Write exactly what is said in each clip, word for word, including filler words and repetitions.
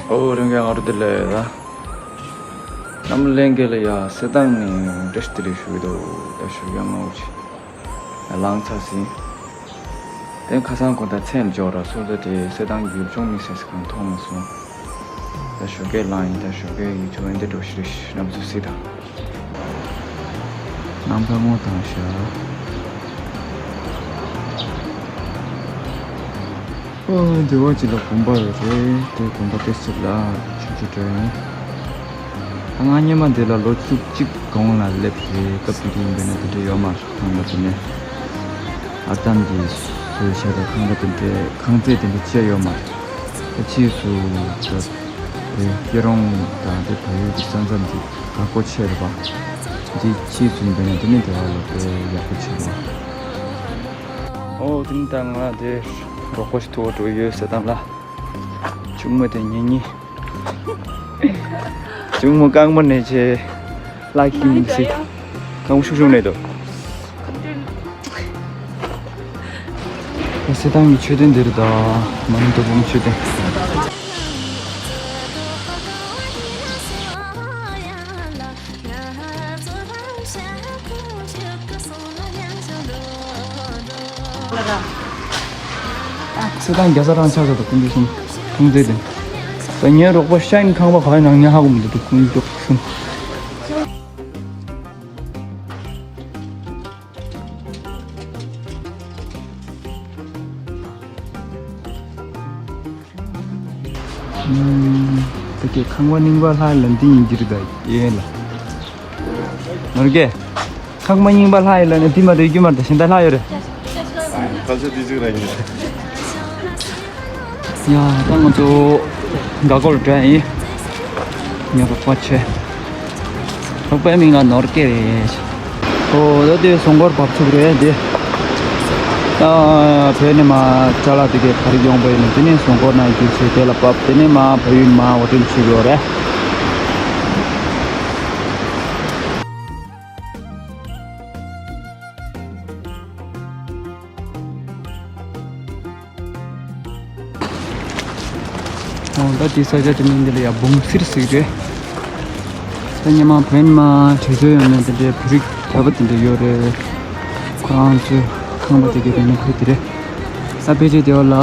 ཨོ་རིང་ག་ང་རུ་དེ་ལས་ད། གནམ་ལྷན་རྒྱས་ལ་ཡ་སེ་ཏང་ནས་བཀྲ་ཤིས་བདེ་ལེགས་ཞུ་གི་འདུག་ད་ཞུ་གི་ཡང་ང་འུ་ཅི་ལངས་ཚར་ཟིན། དེ་ཁ་སང་གོང་ད་མཚན་འཇོག་ར་སོ་ད་དེ་སེ་ཏང་ཡུལ་ལྗོངས་དམིགས་བསལ་གང་མཐོང་མ་སོང་། ད་ཞོགས་ཀས་ལངས་ཡིན། ད་ཞོགས་ཀས་ཡིན་ཆོག་ཡིན་དེ་འགྲོ་ཤི་རེ་ཤི་རྣམ་ཚུལ་སྲིད་དང་། ནམ་མཁའ་སྔོ་དང་ཤར། ཨོ་འདི་བ་ཅི་ལ་དགོན་པ་ཡོད་རེད། དེ་དགོན་པ་དེ་ཚོ་ལ་ཆུ་ཆུ་འགྲོ་ཡིན། ད་ང་སྔོན་མ་འདི་ལ་ལོ་བཅུ་གཅིག་གོང་ལ་སླེབས་རེད། སྐབས་དེ་དུས་ཡིན་པས་ན་དེ་འདྲ་ཡོད་མ་རེད། ཁང་པ་དེ་ནས་ཨར་འདམ་གྱིས་བཟོས་བྱས་པའི་ཁང་པ་དེ་འདྲའི་ཁང་བརྩེགས་དེ་འདྲ་བཅས་ཡོད་མ་རེད། ད་ཕྱིས་སུ་ད་བོད་སྐྱིད་གྲོང་དང་དེ་བལ་ཡུལ་གྱི་ས་མཚམས་དེ་འགག་སྒོ་ཆེ་རེད་པ། འདི་ཕྱིས་སུ་ཡིན་པས་ན་དེ་ནས་བདེ་བ་ལ་དཔེ་ཡག་པོ་བྱེད་རོགས། ཨོ་དེ་ནི་ད་ང་དེ་རོགས་པ་ཞིག་ཐུག་འགྲོ་ཡོད་ཟེར་དང་ལ། གཅུང་མོ་དེ་ཉེ་ཉེ། གཅུང་མོ་རྐང་པ་ནས་ཆེ། ལག་གིས་མི་སྲིད། རྐང་པ་ཤུགས་ཤུགས་ནས་འདུག་སེ་ཏང་གི་མཆོད་རྟེན་འདིར་དང་མ་ཎི་དོ་དགོང་མཆོད་རྟེན། སེ་ཏང་རྒྱ་ས་རང་ཆགས་ས་དང་ཀུན་འདུས་གསུམ་ཁུང་རྩེ་དེ། ད་ངའི་རོགས་པ་ཤ་ཡིན་ཁང་པ་ག་ཡིན་ནང་ཉ་ཧ་གོ་མི་འདུག་ཀུན་འདུས་གསུམ། ད་གི་ཁང་པ་རྙིང་པ་ལྷ་ལ་འདི་ཡིན་གྱི་རེད་ད་ཡེ་ལ། ནོར་གེ། ཁང་པ་རྙིང་པ་ལྷ་ཡེ་ལ་ནི་འདི་མ་རེད་རྒྱུ་མ་རེད་ད་གཞན་དག་ལྷ་ཡོད་རེད། ཁ་ཆེ་འདི་ཅིག་ར་ཡིན། ཡ་ད་ང་ཚོ་འགག་སྒོ་ལ་འགྲོ་ཡ་ཡིན། ངའི་རོགས་པ་བྱས། རོགས་པའི་མིང་ང་ནོར་སྐལ་རེད། ཨོ་ད་དེ་སྲུང་འཁོར་བབས་ཚུགས་རེད་དེ། ད་བོད་ནས་མར་ཅ་ལག་དེ་གའི་ག་རེ་ཡོང་པ་ཡིན་ན་དེ་ནས་སྲུང་འཁོར་ནང་བསྒྱུར་བྱས་དེ་ལ་བབས། དེ་ནས་མར་བལ་ཡུལ་མར་འོར་འདྲེན་བྱེད་དགོས་རེད། ཨོ་ད་དེ་ས་ཆ་དེ་མིང་འདི་ལ་ཡ་འབུམ་སེར་ཟེར་གི་རེད། ད་སྔོན་མ་བོད་མ་བྲོས་བྱོལ་ཡོང་ནས་དེ་འདྲའི་བོད་རིགས་གྲྭ་པ་དེ་འདྲ་ཡོད་རེད། ཁོ་རང་ཚོའི་ཁང་པ་དེ་གའི་རིང་ནས་ཕུལ་དེ་རེད། ད་ཕལ་ཆེར་དེ་བ་ལ་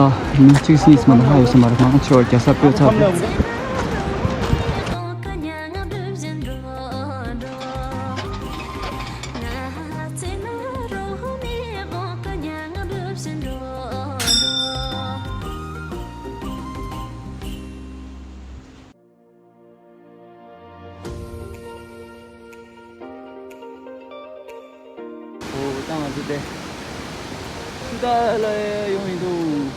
མི་གཅིག་གཉིས་མ་གཏོགས་ལྷག་ཡོད་ས་མ་རེད། མང་ཆེ་བ་རྒྱ་ས་སྤོས་ཚར་རེད། ཨོ་ད་ང་ཚོ་དེ་ཕྱི་ཟླ་ལ་ཡོང་ཡིན་འདུག་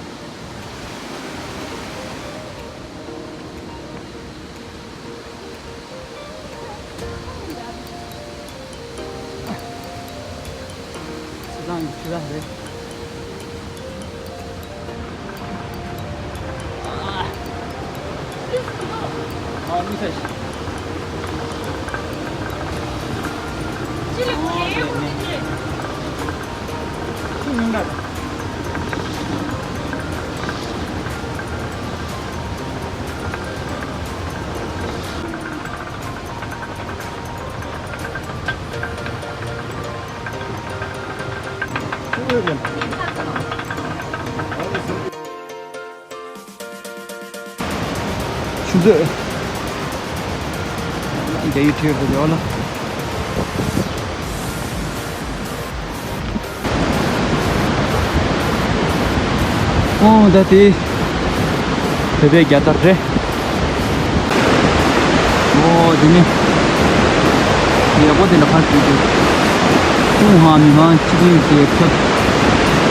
ཚེས་བཟང་གི་ཕྱི་ཟླ་རེད། ཨ་མི་ཚ་ཞིག་ཆུ་ཚོད། རྒྱ་ཡིག་བྲིས་ཡོད་པ་ཡོད་ལ། ཨོ་ད་དེ་བོད་པའི་རྒྱལ་དར་རེད། ཨོ་དེ་ནི་ཡག་པོ་དེ་ལ་ཕར་བྲིས་ཏེ། ཀྲུང་ཧྭ་མི་དམངས་སྤྱི་མཐུན་རྒྱལ་ཁབ་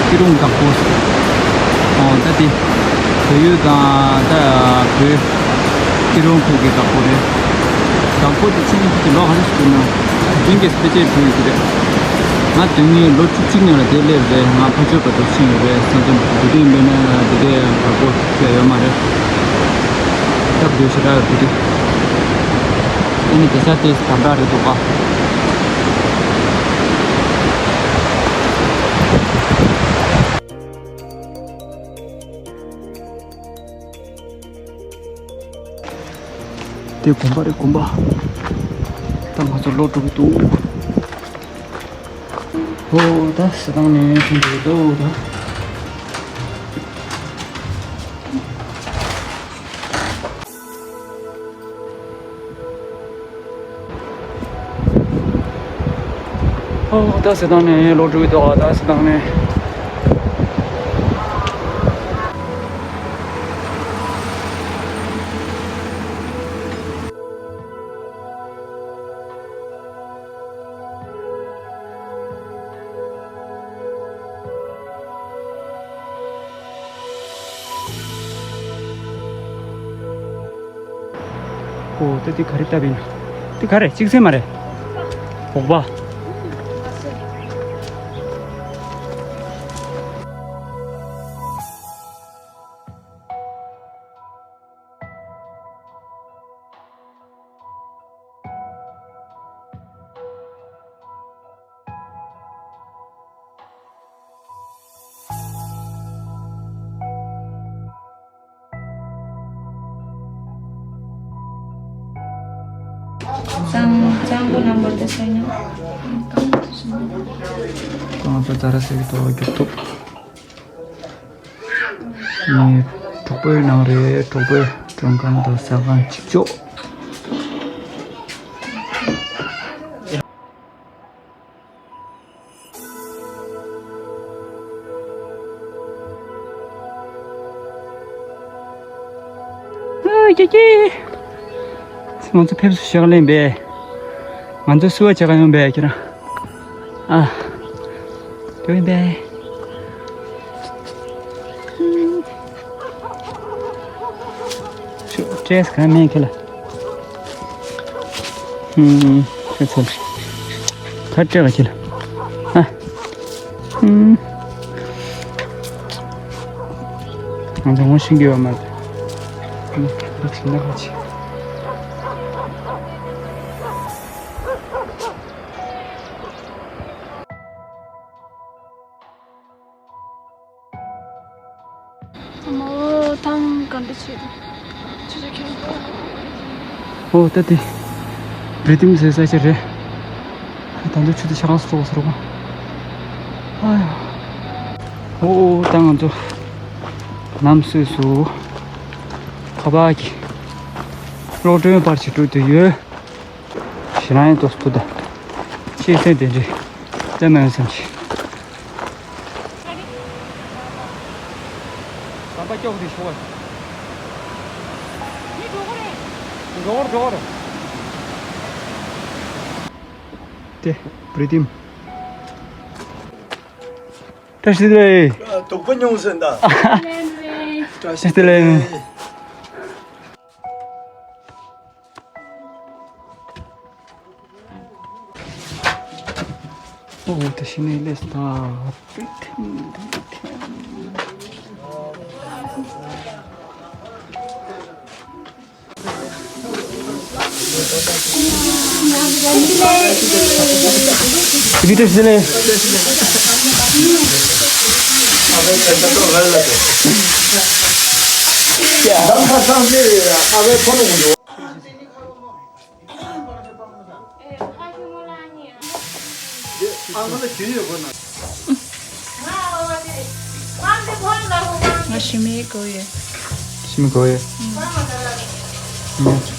སྐྱིད་གྲོང་བདག་པོ། ཨོ་ད་དེ་བལ་ཡུལ་དང་ད་བོད་སྐྱིད་གྲོང་ཁུལ་གྱི་བདག་པོ་རེད། བདག་པོ་དེ་ཆེན་པོ་ལོ་ག་ཚོད་ཞིག་ན་རྒྱུན་གྱི་དཔེ་ཆའི་བྲིས་ཡོད་ཀྱི་རེད། ང་དོན་ངའི་ལོ་བཅུ་གཅིག་ནང་ལ་དེ་སླེབས་རེད། ང་ཕ་ཆོས་པ་དུ་ཕྱིན་ཡོད་རེད། ས་མཚམས་དུ་དུས་མེད་ན་དེ་འདྲའི་བདག་པོ་ཞིག་ཡོད་མ་རེད། སྟབས་བདེ་ཞེ་དྲག་ཡོད་དུས། ཨ་ནི་དེ་ས་དེ་དམ་དྲག་རེད་འདུག་ག་དེ་དགོན་པ་རེད། དགོན་པ། ད་ང་ཚོ་ལོག་འགྲོ་གི་འདུག་ཨོ་ད་ཟེར་ཐང་ནས་ཐོན་འགྲོ་གི་འདུག་ད། ཨོ་ད་ཟེར་ཐང་ནས་ལོག་འགྲོ་གི་འདུག་ད་ཟེར་ཐང་ནས། ཨོ་ད་འདི་ག་རེ་བཏབ་ཡིན། འདི་ག་རེ་གཅིག་ཚད་མ་རེད། བོག་པ། གཙང་གཙང་པོ་རྣམ་པར་དུ་སོང་ན། ང་ཚོ་ཛ་ར་སེ་གི་ཐོག་རྒྱུག་ཐུབ། ནི་གྲོགས་པོའི་ནང་རེད། གྲོགས་པོའི་མགྲོན་ཁང་དང་ཟ་ཁང་གཅིག་ལྕོགས། ཨ་ཀྱེ་ཀྱེ། ང་ཚོ་ཕེབས་བསུ་ཞུ་ག་ལེན་པས། ང་ཚོ་བསུ་བ་བྱེད་ག་ཡོང་པས་ཁྱེད་རང་། ཨ། དེ་ཡིན་པས། ཅོ་ཀྲེས་ག་མེད་ཁྱེད་ལ། ཧུམ། ཁྱེད་ཚོ་ལ་ད་སྤྲད་པ་ཁྱེད་ལ། ཨ། ཧུམ། ང་ཚོ་ངོ་ཤེས་ཀྱི་ཡོད་མ་རེད། ཧུམ། འདི་ཚོ་ན་ཁ་ཆེ། མོ་ཐང་ག་འདྲ་བྱེད། ཆུ་ཚོད་ཁྱེར། ཨོ་ད་དེ་བི་རི་ཏིམ་ཟེར་ས་ཆ་རེད། ད་དུང་ཆུ་ཚོད་ཆ་གང་སོ་སོ་རོ། ཨ་ཡ། ཨོ་ད་ང་ཚོ་ནམ་སོས་སུ་ཁ་པར་གྱི་གློག་སྒྲོན་པར་ཞིག་བཀྲུས་ཏེ་ཡོད། ཞེ་ན་ཡང་ཏོག་ཙམ་ད་ཤེས་ཚད་དེ་འདྲའི་བསྟན་མ་ཡོང་བསམ་གྱི། ཟམ་པ་སྐྱོག་རེ་ཤོག་བ། འགྲོ་འགྲོ། དེ་བི་རི་ཏིམ། བཀྲ་ཤིས་བདེ་ལེགས། དུག་པ་ཉུང་ཟིན་ད། བཀྲ་ཤིས་བདེ་ལེགས། ཨོ་ད་ཤི་ནས་ལས་ད་བི་རི་ཏིམ། བི་རི་ཏིམ་ཟེར་ནས། ང་ཞི་མི་གོ་ཡོད། ཞི་མི་གོ་ཡོད། ང་